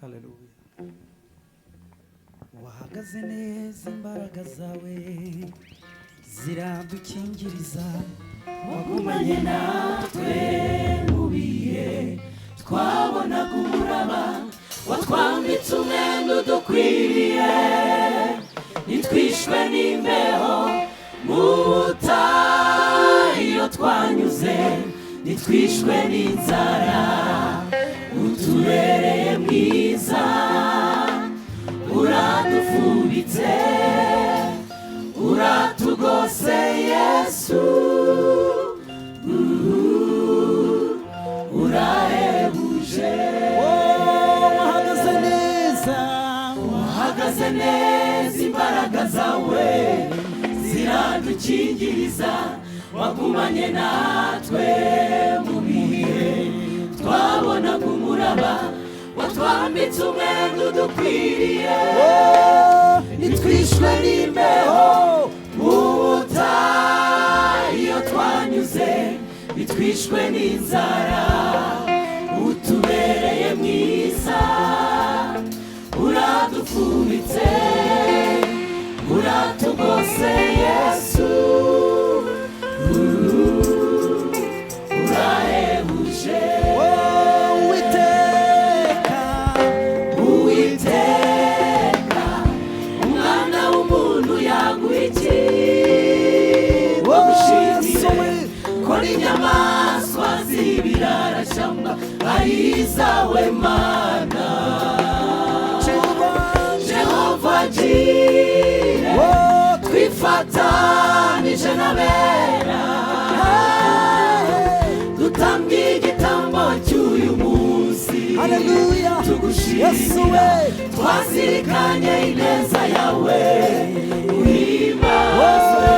Haleluya. Wahagaze neza, imbaraga zawe ziradukingiriza. Wagumanye natwe mu bihe twabonaga umuraba, watwambitse umwenda udukwiriye, ntitwishwe n'imbeho mu butayu iyo twanyuze, ntitwishwe n'inzara. Utubereye mwiza, uradufubitse, uratugose Yesu, urahebuje. Wahagaze neza. Wahagaze neza, imbaraga zawe ziradukingiriza. Wagumanye natwe mu bihe twabonaga umuraba, watwambitse umwenda udukwiriye, ntitwishwe n'imbeho mu butayu iyo twanyuze, ntitwishwe n'inzara. Utubereye mwiza, uradufubitse, uratugose Yesu, urahebuje. Uwiteka. Uwiteka, umwana w'umuntu yaguha iki ngo agushimire, ko n'inyamaswa z'ibirarashyamba ari izawe Mana? Jehova Jire, twifatanije n'abera, dutambye igitambo cy'uyu munsi. Haleluya. Yesu Tugushimira, we. twazirikanye ineza yawe, uhimbazwe.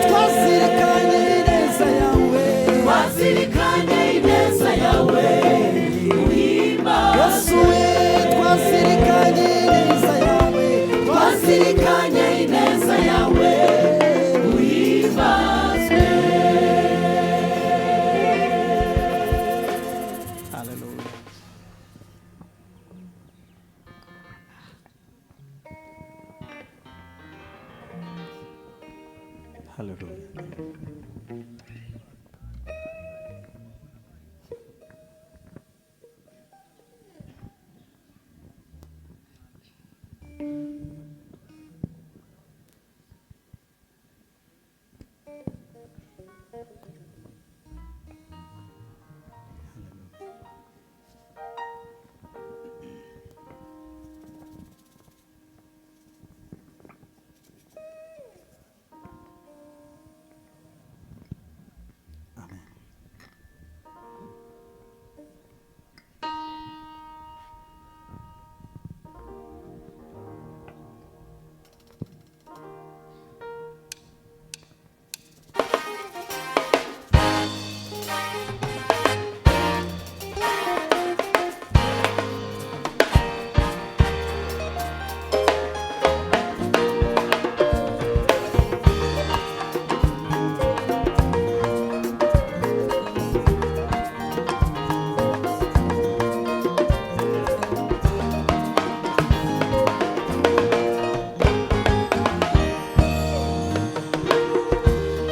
Twazirikanye ineza yawe. Twazirikanye ineza yawe, uhimbazwe. Yesu we, twazirikanye ineza yawe. Twazirikanye ineza yawe, uhimbazwe. Haleluya. Haleluya. Amen.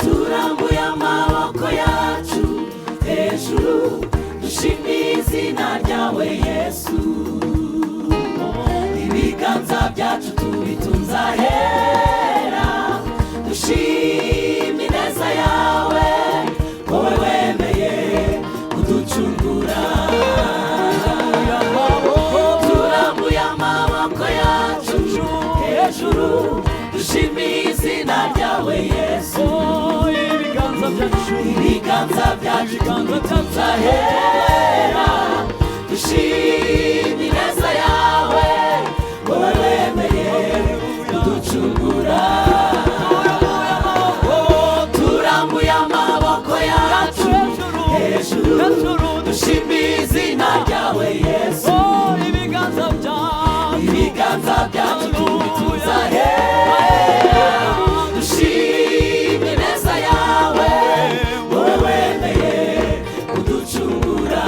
Turambuye amaboko yacu hejuru, dushimiye izina ryawe Yesu. Ibiganza byacu tubitunze ahera, dushima ineza yawe, wowe wemeye kuducungura. Turambuye amaboko yacu hejuru, dushimiye izina ryawe Yesu. Ibiganza byacu. Ibiganza byacu tubitunze ahera, dushima ineza yawe, wowe wemeye kuducungura. Turambuye amaboko yacu hejuru, dushimiye izina ryawe Yesu. Ibiganza byacu. Ibiganza byacu tubitunze ahera, dushima ineza yawe, wowe wemeye kuducungura.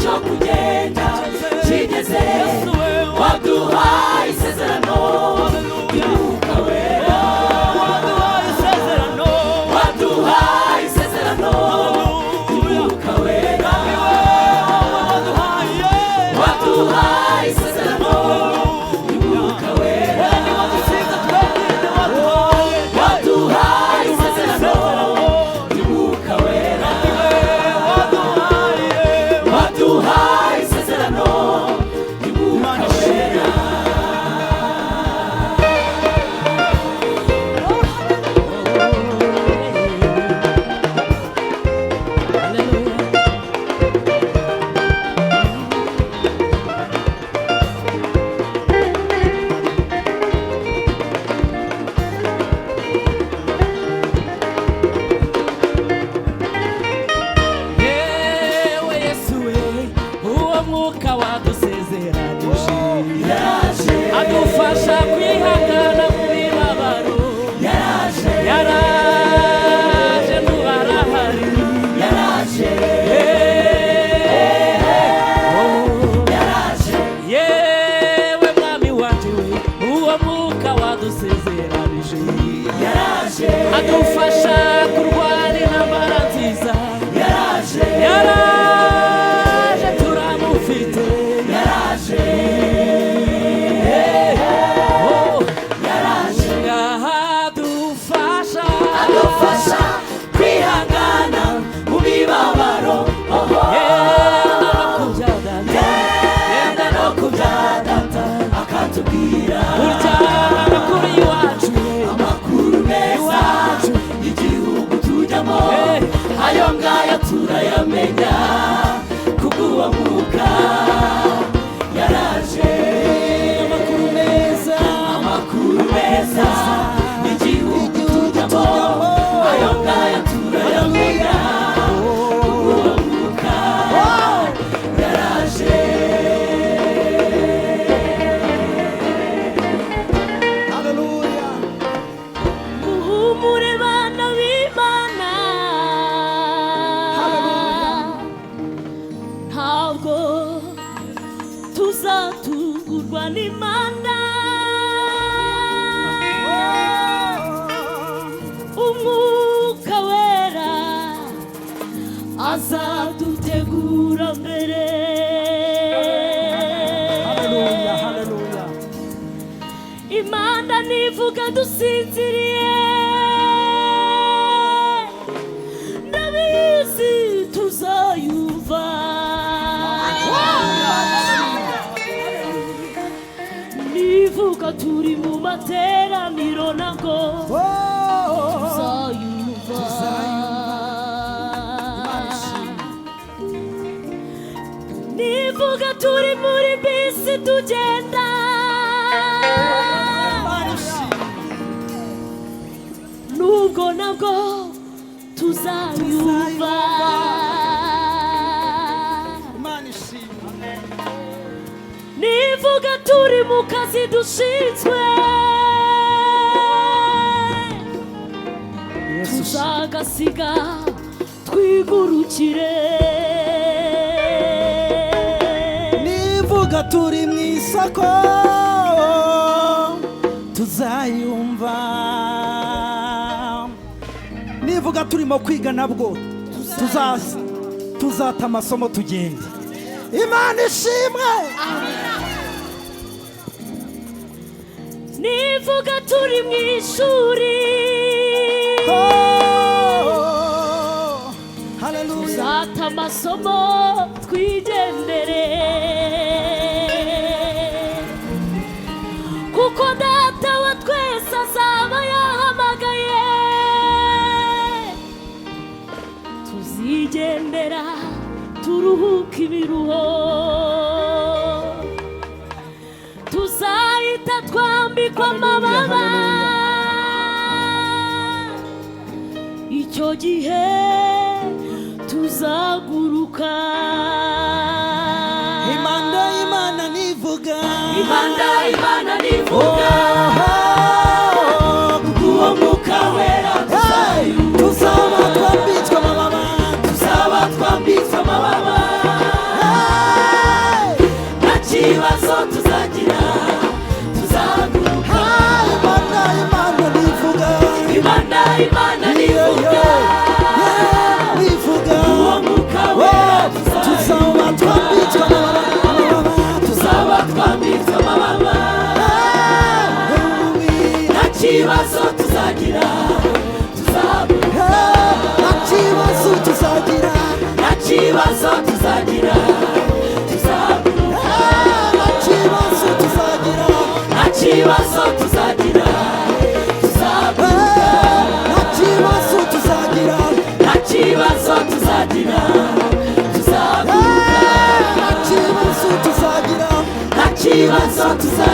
cyo kugenda kigeze, waduhaye isezerano ry'Umwuka Wera. Waduhaye isezerano. Waduhaye isezerano ry'Umwuka Wera. Waduhaye. Waduhaye isezerano ry'Umwuka Wera. Niwadusize twebwe, waduhaye. Waduhaye isezerano ry'Umwuka Wera. Waduhaye. Waduhaye isezerano ry'Umwuka Wera. Yewe Yesu we, uwo mwuka wadusezeranije Yaraje. adufasha kwihangana mu mibabaro. Yaraje. Yaraje, ntubarahari. Yaraje. Yaraje. Yewe mwami wanje we, uwo mwuka wadusezeranije Yaraje. adufasha kurwana intambara nziza. Yaraje. Yaraje, turamufite. Yaraje. Oh, Yaraje. adufasha. Adufasha kwihangana mu mibabaro. Oho. Yenda no kubyadata. Yenda no kubyadata akatubwira Burya amakuru y'iwacu amakuru meza y'igihugu tujyamo. Eh. Ayo ngayo turayamenya kubw'uwo mwuka yaraje. Amakuru meza. Amakuru meza y'igihugu tujyamo, ayo ngayo turayamenya kubw'uwo mwuka yaraje. Haleluya. Muhumure bana b'Imana, ntabwo tuzatungurwa n'Imana. Umwuka Wera azadutegura mbere. Haleluya. Haleluya. Imana nivuga dusinziriye, ndabizi tuzayumva. Nivuga turi mu materaniro nabwo Oh. tuzayumva. Nivuga turi muri bisi tugenda, Imana ishimwe. nubwo nabwo tuzayumva. Imana ishimwe. Nivuga turi mu kazi dushinzwe, Yesu ishimwe. tuzagasiga twigurukire. Nivuga turi mu isoko tuzayumva. Nivuga turimo kwiga nabwo tuzata amasomo tugende. Imana ishimwe. Nivuga turi mu ishuri, Oh, haleluya. tuzata amasomo twigendere, kuko data wa twese azaba yahamagaye. Tuzigendera turuhuke ibiruho, tuzahita twambikwa amababa. Icyo gihe tuzaguruka. Imana, Imana nivuga. Imana, Imana nivuga, Oh, uwo Mwuka Wera hey, tuzaba twambitswe amababa. tuzaba twambitswe amababa. Hey. Imana nivuga. Nivuga. Uwo Mwuka Wera Tuzaba twambitswe amababa, amababa. Tuzaba twambitswe amababa. Nta kibazo tuzagira, tuzaguruka. Nta kibazo tuzagira. Nta kibazo tuzagira, tuzaguruka. Nta kibazo tuzagira. Nta kibazo tuzagira, tuzaguruka. Nta kibazo tuzagira. Nta kibazo tuzagira, tuzaguruka. Nta kibazo tuzagira. Nta kibazo tuzagira.